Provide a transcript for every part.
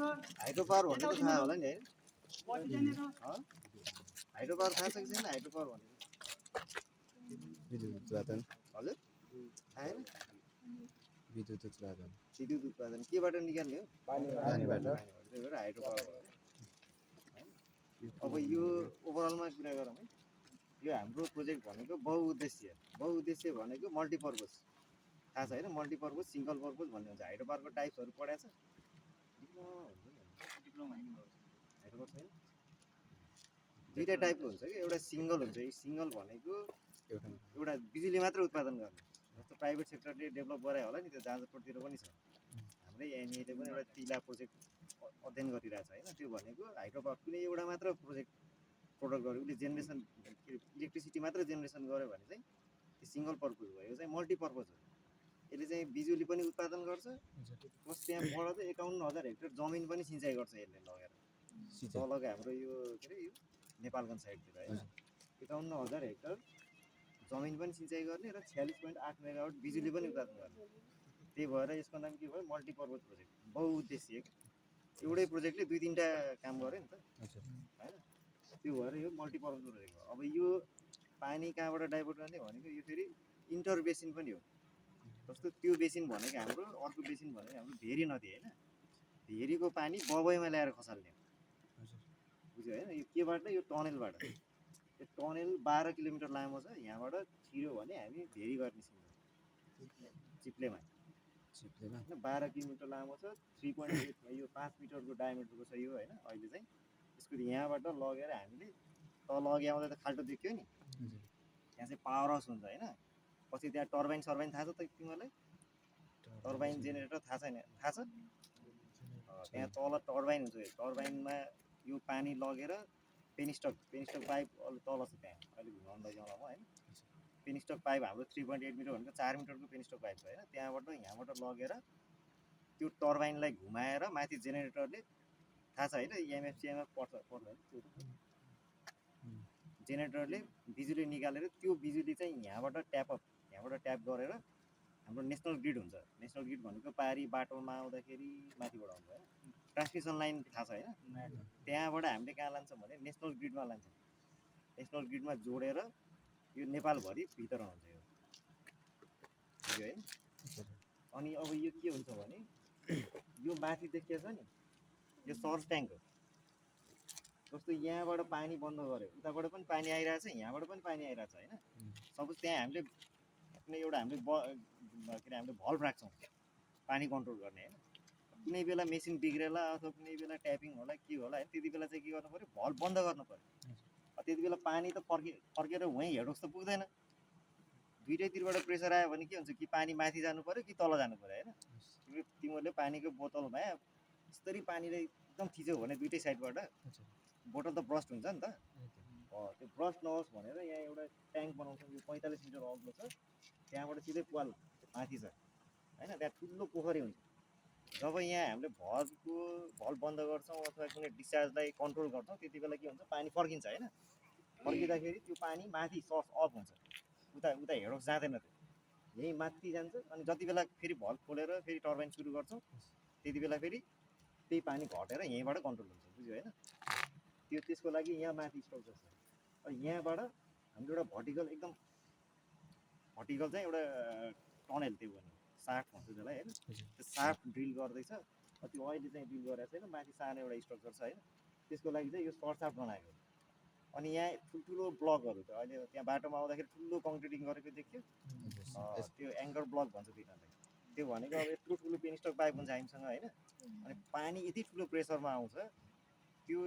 hydro power भन्ने त थाहा होला नि है हाइड्रो पावर थाहा छ कि छैन हाइड्रो पावर भनेको विद्युत उत्पादन हजुर थाहा छैन विद्युत उत्पादन विद्युत उत्पादन केबाट निकाल्ने हो पानीबाट त्यही भएर हाइड्रो पावर भयो अब यो ओभरअलमा कुरा गरौँ है यो हाम्रो प्रोजेक्ट भनेको बहुउद्देश्य भनेको मल्टिपर्पज थाहा छ होइन मल्टिपर्पज सिङ्गल पर्पज भन्ने हुन्छ हाइड्रो पावरको टाइप्सहरू पढाएको छ हाइड्रो पावर छैन दुईवटा टाइपको हुन्छ कि एउटा सिङ्गल हुन्छ यो सिङ्गल भनेको एउटा बिजुली मात्र उत्पादन गर्ने जस्तो प्राइभेट सेक्टरले डेभलप गरायो होला नि त्यो जाजरकोटतिर पनि छ हाम्रै एनईले पनि एउटा तिला प्रोजेक्ट अध्ययन गरिरहेछ होइन त्यो भनेको हाइड्रो पावर कुनै एउटा मात्र प्रोजेक्ट प्रोडक्ट गर्यो उसले जेनेरेसन इलेक्ट्रिसिटी मात्र जेनेरेसन गर्यो भने चाहिँ त्यो सिङ्गल पर्पज भयो यो चाहिँ मल्टिपर्पज हो यसले चाहिँ बिजुली पनि उत्पादन गर्छ प्लस त्यहाँबाट चाहिँ 51,000 हेक्टर जमिन पनि सिँचाइ गर्छ यसले लगेर तलको हाम्रो यो के अरे यो नेपालगञ्ज साइडतिर होइन 51,000 हेक्टर जमिन पनि सिँचाइ गर्ने र 46.8 मेगावाट बिजुली पनि उत्पादन गर्ने त्यही भएर यसको नाम के भयो मल्टिपर्पज प्रोजेक्ट बहुउद्देश्य एउटै प्रोजेक्टले दुई तिनवटा काम गर्यो नि त होइन त्यो भएर यो मल्टिपर्पज प्रोजेक्ट हो अब यो पानी कहाँबाट डाइभर्ट गर्ने भनेको यो फेरि इन्टर बेसिन पनि हो जस्तो त्यो बेसिन भनेको हाम्रो अर्को बेसिन भनेको हाम्रो भेरी नदी होइन भेरीको पानी बबईमा ल्याएर खसाल्ने बुझ्यो होइन यो केबाट यो टनेलबाट यो टनेल 12 किलोमिटर लामो छ यहाँबाट छिर्यो भने हामी भेरी गर्ने सिक्छौँ चिप्लेमा 12 किलोमिटर लामो छ 3.8 यो 5 मिटरको डायमिटरको छ यो होइन अहिले चाहिँ यसको यहाँबाट लगेर हामीले तल अघि आउँदा त खाल्टो देखियो नि त्यहाँ चाहिँ पावर हाउस हुन्छ होइन पछि त्यहाँ टर्बाइन थाहा छ त तिमीहरूलाई टर्बाइन जेनेरेटर थाहा छैन थाहा छ त्यहाँ तल टर्बाइन हुन्छ टर्बाइनमा यो पानी लगेर पेनिस्टक पाइप तल छ त्यहाँ अहिले घुमाउनु लैजाउँला म होइन पेनिस्टक पाइप हाम्रो 3.8 मिटर भनेको 4 मिटरको पेनिस्टक पाइप छ होइन त्यहाँबाट यहाँबाट लगेर त्यो टर्बाइनलाई घुमाएर माथि जेनेरेटरले थाहा छ होइन इएमएफ सिएमएफ पर्छ जेनेरेटरले बिजुली निकालेर त्यो बिजुली चाहिँ यहाँबाट ट्याप गरेर हाम्रो नेसनल ग्रिड हुन्छ नेसनल ग्रिड भनेको पारी बाटोमा आउँदाखेरि माथिबाट आउँछ होइन ट्रान्समिसन लाइन थाहा छ होइन त्यहाँबाट हामीले कहाँ लान्छौँ भने नेसनल ग्रिडमा लान्छौँ नेसनल ग्रिडमा जोडेर यो नेपालभरि भित्र हुन्छ यो होइन अनि अब यो के हुन्छ भने यो माथि देखिएको छ नि यो सर्च ट्याङ्क हो जस्तो यहाँबाट पानी बन्द गऱ्यो उताबाट पनि पानी आइरहेछ यहाँबाट पनि पानी आइरहेछ होइन सपोज त्यहाँ हामीले कुनै एउटा हामीले भल्भ राख्छौँ पानी कन्ट्रोल गर्ने होइन कुनै बेला मेसिन बिग्रेला अथवा कुनै बेला ट्यापिङ होला के होला होइन त्यति बेला चाहिँ के गर्नु पऱ्यो भल्भ बन्द गर्नु पऱ्यो त्यति बेला पानी त फर्केर वहीँ हेडोक्स त पुग्दैन दुइटैतिरबाट प्रेसर आयो भने के हुन्छ कि पानी माथि जानु पऱ्यो कि तल जानु पऱ्यो होइन तिमीहरूले पानीको बोतलमा यसरी पानीलाई एकदम थिच्यौ भने दुइटै साइडबाट बोतल त ब्रस्ट हुन्छ नि त त्यो ब्रस्ट नहोस् भनेर यहाँ एउटा ट्याङ्क बनाउँछौँ यो 45 मिटर अग्लो छ त्यहाँबाट सिधै पाल माथि छ होइन त्यहाँ ठुलो पोखरी हुन्छ जब यहाँ हामीले भल्भ बन्द गर्छौँ अथवा कुनै डिस्चार्जलाई कन्ट्रोल गर्छौँ त्यति बेला के हुन्छ पानी फर्किन्छ होइन फर्किँदाखेरि त्यो पानी माथि सर्स अफ हुन्छ उता हेडोक्स जाँदैन त्यो यहीँ माथि जान्छ अनि जति बेला फेरि भल्भ खोलेर फेरि टर्बाइन सुरु गर्छौँ त्यति बेला फेरि त्यही पानी घटेर यहीँबाट कन्ट्रोल हुन्छ बुझ्यो होइन त्यसको लागि यहाँ माथि स्ट्रक्चर छ यहाँबाट हाम्रो एउटा भर्टिकल चाहिँ एउटा टनल त्यो भने साफ्ट भन्छ त्यसलाई होइन त्यो साफ्ट ड्रिल गर्दैछ त्यो अहिले चाहिँ ड्रिल गरेको छैन माथि सानो एउटा स्ट्रक्चर छ होइन त्यसको लागि चाहिँ यो सर्ट साफ्ट बनाएको अनि यहाँ ठुल्ठुलो ब्लकहरू छ अहिले त्यहाँ बाटोमा आउँदाखेरि ठुलो कङ्क्रिटिङ गरेको देख्यो त्यो एङ्कर ब्लक भन्छ तिनीहरूलाई त्यो भनेको अब यत्रो ठुलो पेनिस्टक पाइप हुन्छ हामीसँग होइन अनि पानी यति ठुलो प्रेसरमा आउँछ त्यो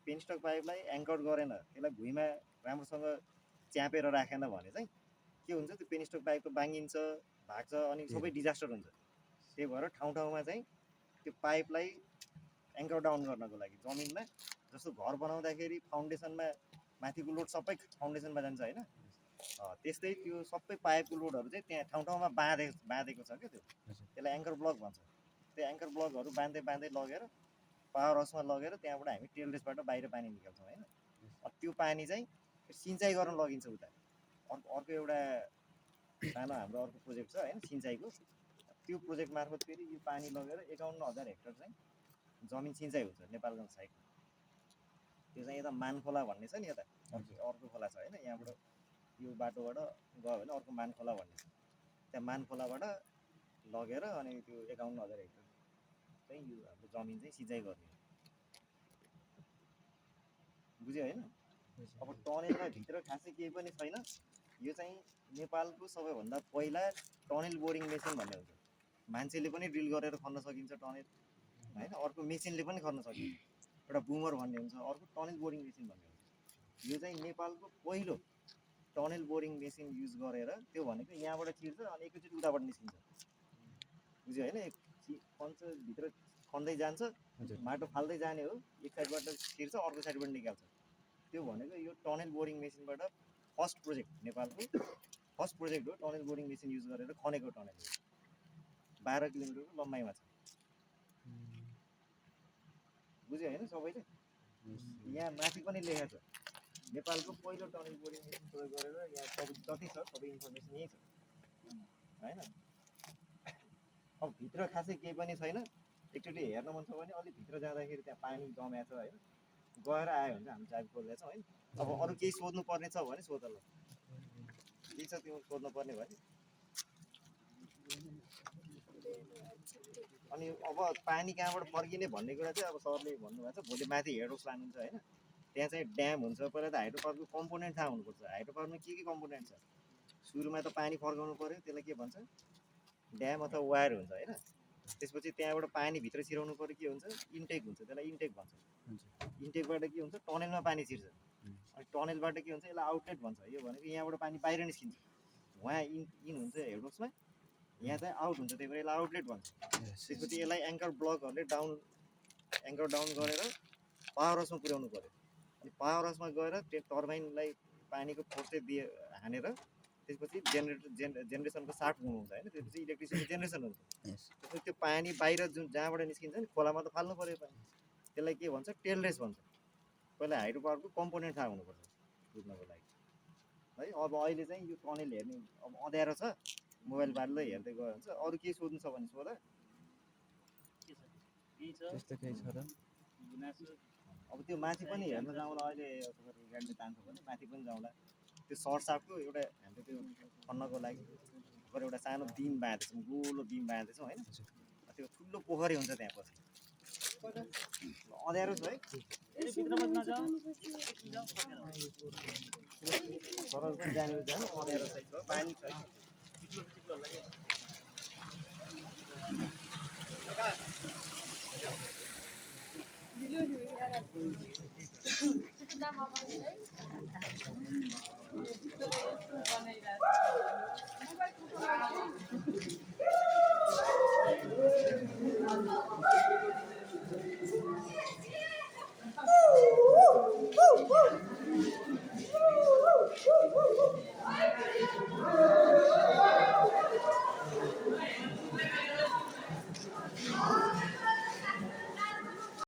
पेनिस्टक पाइपलाई एङ्कर गरेन त्यसलाई भुइँमा राम्रोसँग च्यापेर राखेन भने चाहिँ के हुन्छ त्यो पेनिस्टक पाइप त बाङ्गिन्छ भाग्छ अनि सबै डिजास्टर हुन्छ त्यही भएर ठाउँमा चाहिँ त्यो पाइपलाई एङ्कर डाउन गर्नको लागि जमिनमा जस्तो घर बनाउँदाखेरि फाउन्डेसनमा माथिको लोड सबै फाउन्डेसनमा जान्छ होइन त्यस्तै त्यो सबै पाइपको लोडहरू चाहिँ त्यहाँ ठाउँमा बाँधेको छ क्या त्यो त्यसलाई एङ्कर ब्लक भन्छ त्यो एङ्कर ब्लकहरू बाँध्दै लगेर पावर हाउसमा लगेर त्यहाँबाट हामी टेलरेसबाट बाहिर पानी निकाल्छौँ होइन त्यो पानी चाहिँ सिँचाइ गर्न लगिन्छ उता अर्को एउटा सानो हाम्रो अर्को प्रोजेक्ट छ होइन सिँचाइको त्यो प्रोजेक्ट मार्फत फेरि यो पानी लगेर 51,000 हेक्टर चाहिँ जमिन सिँचाइ हुन्छ नेपालको साइड त्यो चाहिँ यता मानखोला भन्ने छ नि यता अर्को खोला छ होइन यहाँबाट यो बाटोबाट गयो भने अर्को मानखोला भन्ने छ त्यहाँ मानखोलाबाट लगेर अनि त्यो 51,000 हेक्टर चाहिँ यो हाम्रो जमिन चाहिँ सिँचाइ गर्ने हो बुझ्यो होइन अब टनेलमा भित्र खासै केही पनि छैन यो चाहिँ नेपालको सबैभन्दा पहिला टनेल बोरिङ मेसिन भन्ने हुन्छ मान्छेले पनि ड्रिल गरेर खन्न सकिन्छ टनेल होइन अर्को मेसिनले पनि खन्न सकिन्छ एउटा बुमर भन्ने हुन्छ अर्को टनेल बोरिङ मेसिन भन्ने हुन्छ यो चाहिँ नेपालको पहिलो टनेल बोरिङ मेसिन युज गरेर त्यो भनेको यहाँबाट छिर्छ अनि एकैचोटि उताबाट निस्किन्छ बुझ्यो होइन भित्र खन्दै जान्छ माटो फाल्दै जाने हो एक साइडबाट छिर्छ अर्को साइडबाट निकाल्छ त्यो भनेको यो टनेल बोरिङ मेसिनबाट फर्स्ट प्रोजेक्ट नेपालको फर्स्ट प्रोजेक्ट हो टनेल बोरिङ मेसिन युज गरेर खनेको टनेल हो 12 किलोमिटरको लम्बाइमा छ बुझ्यो होइन सबैले यहाँ माथि पनि लेखेको छ नेपालको पहिलो टनेल बोरिङ मेसिन प्रयोग गरेर यहाँ सबै जति छ सबै इन्फर्मेसन यही छ होइन अब भित्र खासै केही पनि छैन एकचोटि हेर्न मन छ भने अलिक भित्र जाँदाखेरि त्यहाँ पानी जमेको छ होइन गएर आयो भने चाहिँ हामी चाबी खोल्दैछौँ होइन अब अरू केही सोध्नु पर्ने छ भने सोध ल के छ त्यो सोध्नु पर्ने भने अनि अब पानी कहाँबाट फर्किने भन्ने कुरा चाहिँ अब सरले भन्नुभएको छ भोलि माथि हेड हाउस लानुहुन्छ होइन त्यहाँ चाहिँ ड्याम हुन्छ पहिला त हाइड्रो पावरको कम्पोनेन्ट थाहा हुनुपर्छ हाइड्रो पावरमा के कम्पोनेन्ट छ सुरुमा त पानी फर्काउनु पर्यो त्यसलाई के भन्छ ड्याम अथवा वायर हुन्छ होइन त्यसपछि त्यहाँबाट पानी भित्र छिराउनु पर्यो के हुन्छ इन्टेक हुन्छ त्यसलाई इन्टेक भन्छ इन्टेकबाट के हुन्छ टनेलमा पानी छिर्छ अनि टनेलबाट के हुन्छ यसलाई आउटलेट भन्छ यो भनेको यहाँबाट पानी बाहिर निस्किन्छ उहाँ इन हुन्छ हेड हाउसमा यहाँ चाहिँ आउट हुन्छ त्यही भएर यसलाई आउटलेट भन्छ त्यसपछि यसलाई एङ्कर ब्लकहरूले एङ्कर डाउन गरेर पावर हाउसमा पुर्याउनु पर्यो अनि पावर हाउसमा गएर त्यो टर्बाइनलाई पानीको फोर्सले हानेर त्यसपछि जेनेरेसनको साट घुमाउँछ होइन त्यसपछि इलेक्ट्रिसिटी जेनेरेसन हुन्छ त्यसपछि त्यो पानी बाहिर जुन जहाँबाट निस्किन्छ नि खोलामा त फाल्नु पर्यो पानी त्यसलाई के भन्छ टेलरेस भन्छ पहिला हाइड्रो पावरको कम्पोनेन्ट थाहा हुनुपर्छ बुझ्नको लागि है अब अहिले चाहिँ यो टनेल हेर्ने अब अँध्यारो छ मोबाइल बाल्दै हेर्दै गयो भने चाहिँ अरू केही सोध्नु छ भने सोध त्यस्तो केही छ र अब त्यो माथि पनि हेर्न जाउँला अहिले गाडीले तान्छ भने माथि पनि जाउँला त्यो सर्ट सापको एउटा हामीले त्यो खन्नको लागि एउटा सानो बिम बाँधेछौँ गोलो बिम बाँधेछौँ होइन त्यो ठुलो पोखरी हुन्छ त्यहाँ पछि अँध्यारो छ है सरल पनि जाने अँध्यारो छ पानी छ